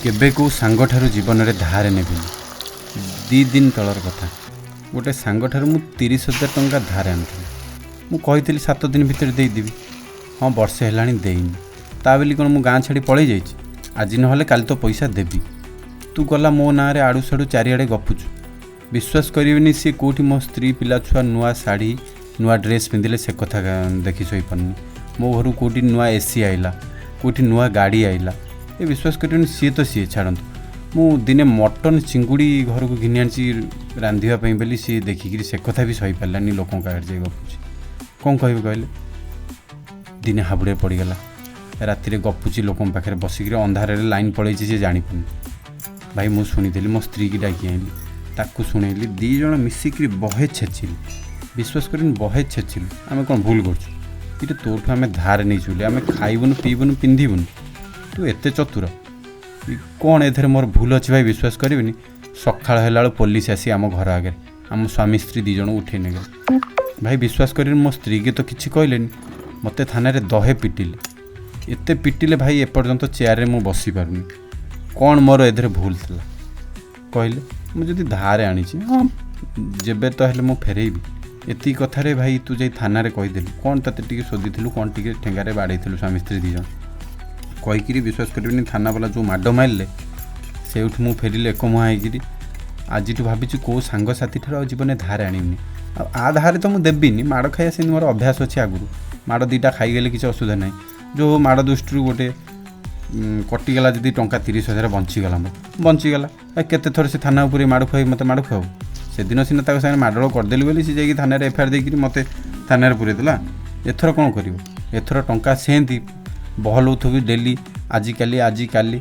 କେବେ କେଉଁ ସାଙ୍ଗଠାରୁ ଜୀବନରେ ଧାରେ ନେବିନି। 2 ଦିନ ତଳର କଥା, ଗୋଟେ ସାଙ୍ଗଠାରୁ ମୁଁ 30,000 ଟଙ୍କା ଧାରେ ଆଣିଥିଲି। ମୁଁ କହିଥିଲି 7 ଦିନ ଭିତରେ ଦେଇଦେବି। ହଁ, ବର୍ଷେ ହେଲାଣି ଦେଇନି। ତା ବୋଲି କ'ଣ ମୁଁ ଗାଁ ଛାଡ଼ି ପଳେଇ ଯାଇଛି? ଆଜି ନହେଲେ କାଲି ତ ପଇସା ଦେବି। ତୁ ଗଲା ମୋ ନାଁରେ ଆଡ଼ୁ ସାଡ଼ୁ ଚାରିଆଡ଼େ ଗପୁଛୁ। ବିଶ୍ୱାସ କରିବେନି, ସିଏ କେଉଁଠି ମୋ ସ୍ତ୍ରୀ ପିଲା ଛୁଆ ନୂଆ ଶାଢ଼ୀ ନୂଆ ଡ୍ରେସ୍ ପିନ୍ଧିଲେ ସେ କଥା ଦେଖି ଶୋଇପାରୁନି। ମୋ ଘରୁ କେଉଁଠି ନୂଆ ଏସି ଆଇଲା, କେଉଁଠି ନୂଆ ଗାଡ଼ି ଆଇଲା, ଏ ବିଶ୍ୱାସ କରିବେନି। ସିଏ ତ ସିଏ ଛାଡ଼ନ୍ତୁ, ମୁଁ ଦିନେ ମଟନ୍ ଚିଙ୍ଗୁଡ଼ି ଘରକୁ ଘିନି ଆଣିଛି ରାନ୍ଧିବା ପାଇଁ ବୋଲି ସିଏ ଦେଖିକିରି ସେ କଥା ବି ସହିପାରିଲାନି, ଲୋକଙ୍କ ଆଗରେ ଯାଇ ଗପୁଛି। କ'ଣ କହିବି କହିଲେ? ଦିନେ ହାବୁଡ଼େ ପଡ଼ିଗଲା। ରାତିରେ ଗପୁଛି ଲୋକଙ୍କ ପାଖରେ ବସିକିରି, ଅନ୍ଧାରରେ ଲାଇନ୍ ପଳେଇଛି, ସେ ଜାଣିପାରୁନି। ଭାଇ ମୁଁ ଶୁଣିଥିଲି, ମୋ ସ୍ତ୍ରୀକି ଡାକି ଆଣିଲି, ତାକୁ ଶୁଣେଇଲି, 2 ଜଣ ମିଶିକିରି ବହେ ଛେଚିଲୁ। ବିଶ୍ୱାସ କରିବେନି, ବହେ ଛେଚିଲୁ। ଆମେ କ'ଣ ଭୁଲ କରୁଛୁ? ଏଇଟା ତୋଠୁ ଆମେ ଧାର ନେଇଛୁ ବୋଲି ଆମେ ଖାଇବୁନୁ ପିଇବୁନୁ ପିନ୍ଧିବୁନୁ, ତୁ ଏତେ ଚତୁର କ'ଣ? ଏଥିରେ ମୋର ଭୁଲ ଅଛି ଭାଇ? ବିଶ୍ୱାସ କରିବେନି, ସକାଳ ହେଲା ବେଳକୁ ପୋଲିସ ଆସି ଆମ ଘର ଆଗରେ ଆମ ସ୍ୱାମୀ ସ୍ତ୍ରୀ 2 ଜଣଙ୍କୁ ଉଠେଇ ନେଇଗଲେ। ଭାଇ ବିଶ୍ୱାସ କରିବେନି, ମୋ ସ୍ତ୍ରୀକି ତ କିଛି କହିଲେନି, ମୋତେ ଥାନାରେ ଦହେ ପିଟିଲେ। ଏତେ ପିଟିଲେ ଭାଇ ଏପର୍ଯ୍ୟନ୍ତ ଚେୟାରରେ ମୁଁ ବସିପାରୁନି। କ'ଣ ମୋର ଏଥିରେ ଭୁଲ ଥିଲା କହିଲେ? ମୁଁ ଯଦି ଧାରେ ଆଣିଛି, ହଁ ଯେବେ ତ ହେଲେ ମୁଁ ଫେରେଇବି। ଏତିକି କଥାରେ ଭାଇ ତୁ ଯାଇ ଥାନାରେ କହିଦେଲୁ। କ'ଣ ତତେ ଟିକେ ଶୋଧିଥିଲୁ, କ'ଣ ଟିକେ ଠେଙ୍ଗାରେ ବାଡ଼େଇଥିଲୁ ସ୍ୱାମୀ ସ୍ତ୍ରୀ 2 ଜଣ କହିକିରି। ବିଶ୍ୱାସ କରିବେନି, ଥାନାବାଲା ଯେଉଁ ମାଡ଼ ମାରିଲେ, ସେଇଠୁ ମୁଁ ଫେରିଲି ଏକମୁହାଁ ହେଇକିରି। ଆଜିଠୁ ଭାବିଛି କେଉଁ ସାଙ୍ଗସାଥି ଠାରୁ ଆଉ ଜୀବନରେ ଧାରେ ଆଣିବିନି। ଆଉ ଆ ଧାରେ ତ ମୁଁ ଦେବିନି। ମାଡ଼ ଖାଇବା ସେମିତି ମୋର ଅଭ୍ୟାସ ଅଛି ଆଗରୁ। ମାଡ଼ 2ଟା ଖାଇଗଲେ କିଛି ଅସୁବିଧା ନାହିଁ। ଯେଉଁ ମାଡ଼ ଦୃଷ୍ଟିରୁ ଗୋଟେ କଟିଗଲା ଯଦି ଟଙ୍କା 30,000 ବଞ୍ଚିଗଲା, ମୋର ବଞ୍ଚିଗଲା। କେତେ ଥର ସେ ଥାନା ଉପରେ ମାଡ଼ ଖୁଆଇ ମୋତେ ମାଡ଼ ଖୁଆଉ। ସେଦିନ ସିନା ତାଙ୍କ ସାଙ୍ଗରେ ମାଡ଼ଗୋଳ କରିଦେଲି ବୋଲି ସେ ଯାଇକି ଥାନାରେ ଏଫଆଇଆର୍ ଦେଇକିରି ମୋତେ ଥାନାରେ ପୁରେଇଦେଲା। ଏଥର କ'ଣ କରିବ? ଏଥର ଟଙ୍କା ସେମିତି ବହଲଉଥିବି ଡେଲି, ଆଜିକାଲି ଆଜିକାଲି।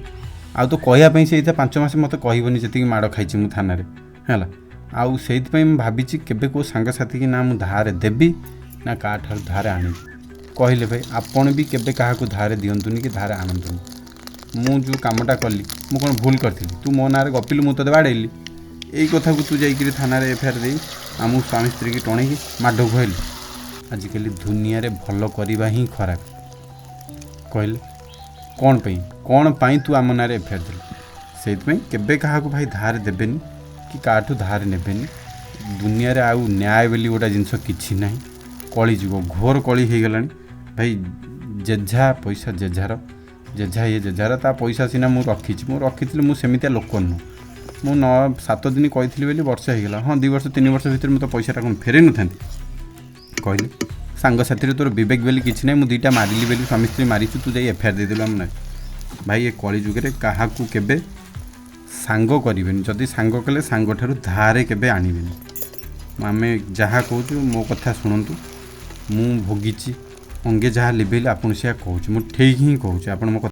ଆଉ ତ କହିବା ପାଇଁ ସେଇଟା 5 ମାସ ମୋତେ କହିବନି ଯେତିକି ମାଡ଼ ଖାଇଛି ମୁଁ ଥାନାରେ, ହେଲା। ଆଉ ସେଇଥିପାଇଁ ମୁଁ ଭାବିଛି କେବେ କେଉଁ ସାଙ୍ଗସାଥିକି ନା ମୁଁ ଧାରେ ଦେବି ନା କାହାଠାରୁ ଧାରେ ଆଣିବି। କହିଲେ ଭାଇ ଆପଣ ବି କେବେ କାହାକୁ ଧାରେ ଦିଅନ୍ତୁନି କି ଧାରେ ଆଣନ୍ତୁନି। ମୁଁ ଯେଉଁ କାମଟା କଲି ମୁଁ କ'ଣ ଭୁଲ କରିଥିଲି? ତୁ ମୋ ନାଁରେ ଗପିଲୁ, ମୁଁ ତୋତେ ବାଡ଼େଇଲି। ଏଇ କଥାକୁ ତୁ ଯାଇକିରି ଥାନାରେ ଏଫଆଇଆର୍ ଦେଇ ଆମକୁ ସ୍ୱାମୀ ସ୍ତ୍ରୀକି ଟଣେଇକି ମାଡ଼ ଖୁଆଇଲୁ। ଆଜିକାଲି ଦୁନିଆରେ ଭଲ କରିବା ହିଁ ଖରାପ। କହିଲେ କ'ଣ ପାଇଁ, କ'ଣ ପାଇଁ ତୁ ଆମ ନାଁରେ ଏଫଆଇଆର୍ ଦେଲୁ? ସେଇଥିପାଇଁ କେବେ କାହାକୁ ଭାଇ ଧାର ଦେବେନି କି କାହାଠୁ ଧାର ନେବେନି। ଦୁନିଆରେ ଆଉ ନ୍ୟାୟ ବୋଲି ଗୋଟେ ଜିନିଷ କିଛି ନାହିଁ। କଳିଯୁଗ ଘୋର କଳି ହେଇଗଲାଣି ଭାଇ। ଜେଝା ପଇସା ଜେଝାର, ଜେଝା ଇଏ ଜେଝାର। ତା ପଇସା ସିନା ମୁଁ ରଖିଛି, ମୁଁ ରଖିଥିଲି, ମୁଁ ସେମିତିଆ ଲୋକ ନୁହଁ। ମୁଁ 7 ଦିନ କହିଥିଲି ବୋଲି ବର୍ଷେ ହେଇଗଲା। ହଁ, 2 ବର୍ଷ 3 ବର୍ଷ ଭିତରେ ମୁଁ ତ ପଇସାଟା କ'ଣ ଫେରେଇ ନଥାନ୍ତି? କହିଲେ ସାଙ୍ଗସାଥିରେ ତୋର ବିବେକ ବୋଲି କିଛି ନାହିଁ, ମୁଁ 2ଟା ମାରିଲି ବୋଲି ସ୍ୱାମୀ ସ୍ତ୍ରୀ ମାରିଛୁ, ତୁ ଯାଇ ଏଫଆଇଆର୍ ଦେଇଦେଲୁ ଆମ ନାଁରେ। ଭାଇ ଏ କଳି ଯୁଗରେ କାହାକୁ କେବେ ସାଙ୍ଗ କରିବେନି। ଯଦି ସାଙ୍ଗ କଲେ ସାଙ୍ଗଠାରୁ ଧାରେ କେବେ ଆଣିବେନି। ଆମେ ଯାହା କହୁଛୁ ମୋ କଥା ଶୁଣନ୍ତୁ। ମୁଁ ଭୋଗିଛି, ଅଙ୍ଗେ ଯାହା ଲିଭେଇଲି ଆପଣ ସେୟା କହୁଛି, ମୁଁ ଠିକ୍ ହିଁ କହୁଛି। ଆପଣ ମୋ କଥା